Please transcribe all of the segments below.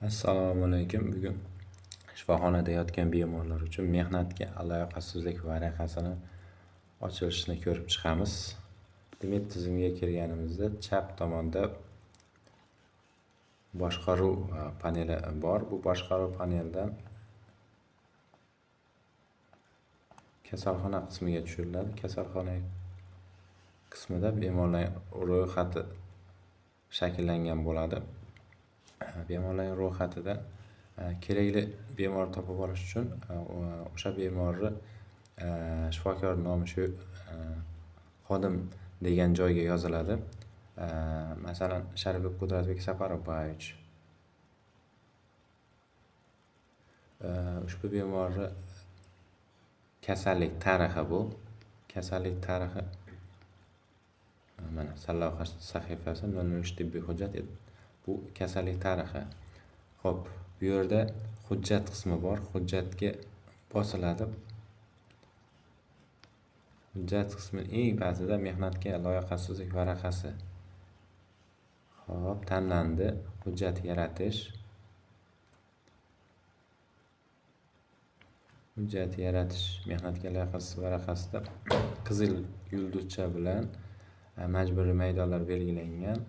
Assalomu alaykum. Bugun shifoxonada yotgan bemorlar uchun mehnatga layoqatsizlik varaqasini ochilishini ko'rib chiqamiz. Demak, tizimga kirganimizda chap tomonda boshqaruv paneli bor. Bu boshqaruv panelidan kasalxona qismiga tushiriladi. Kasalxona qismida bemorlar ro'yxati shakllangan bo'ladi. Bemorlarning ro'yxatida kerakli bemorni topib olish uchun o'sha bemorni shifokor nomi shu xodim degan joyga yoziladi. Masalan, Sharifov Qudratbek Safarovich. Ushbu bemorni kasallik tarixi bu. Kasallik tarixi mana sarlavha sahifasi 003 tibbiy hujjat, bu kasallik tarixi. Xo'p, bu yerda hujjat qismi bor. Hujjatga bosiladi. Hujjat qismining eng pastida mehnatga layoqatsizlik varaqasi. Xo'p, tanlandi. Hujjat yaratish. Hujjat yaratish mehnatga layoqatsizlik varaqasida qizil yulduzcha bilan majburiy maydonlar belgilangan.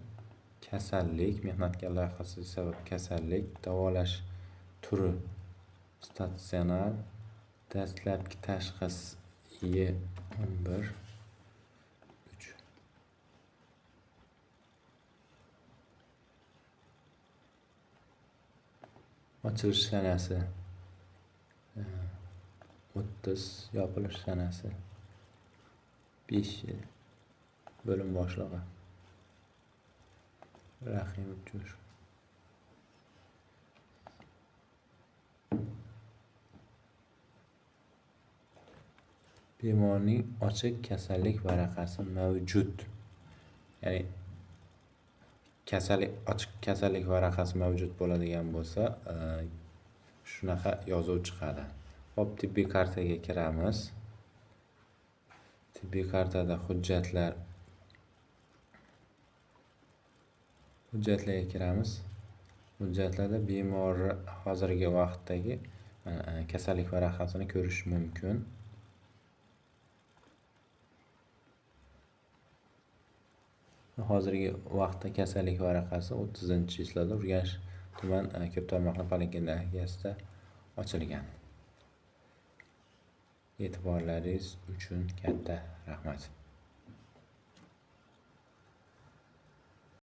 Kasallik, mehnatga layoqatsizlik sabab kasallik, davolash turi statsionar, dastlabki tashxis E11 3. Ochilish sanasi 30, yopilish sanasi 5 yil. Bo'lim boshlig'i Rahimov Jo'sh. Bemorning ochiq kasallik varaqasi mavjud. Ya'ni kasallik ochiq kasallik varaqasi mavjud bo'ladigan bo'lsa, shunaqa yozuv chiqadi. Xo'p, tibbiy kartaga kiramiz. Tibbiy kartada hujjatlarga kiramiz. Hujjatlarda bemor hozirgi vaqtdagi kasallik varaqasini ko'rish mumkin. Hozirgi vaqtda kasallik varaqasi 30-chislada Urganch tuman ko'p tarmoqli poliklinikasida ochilgan. E'tiborlaringiz uchun katta rahmat.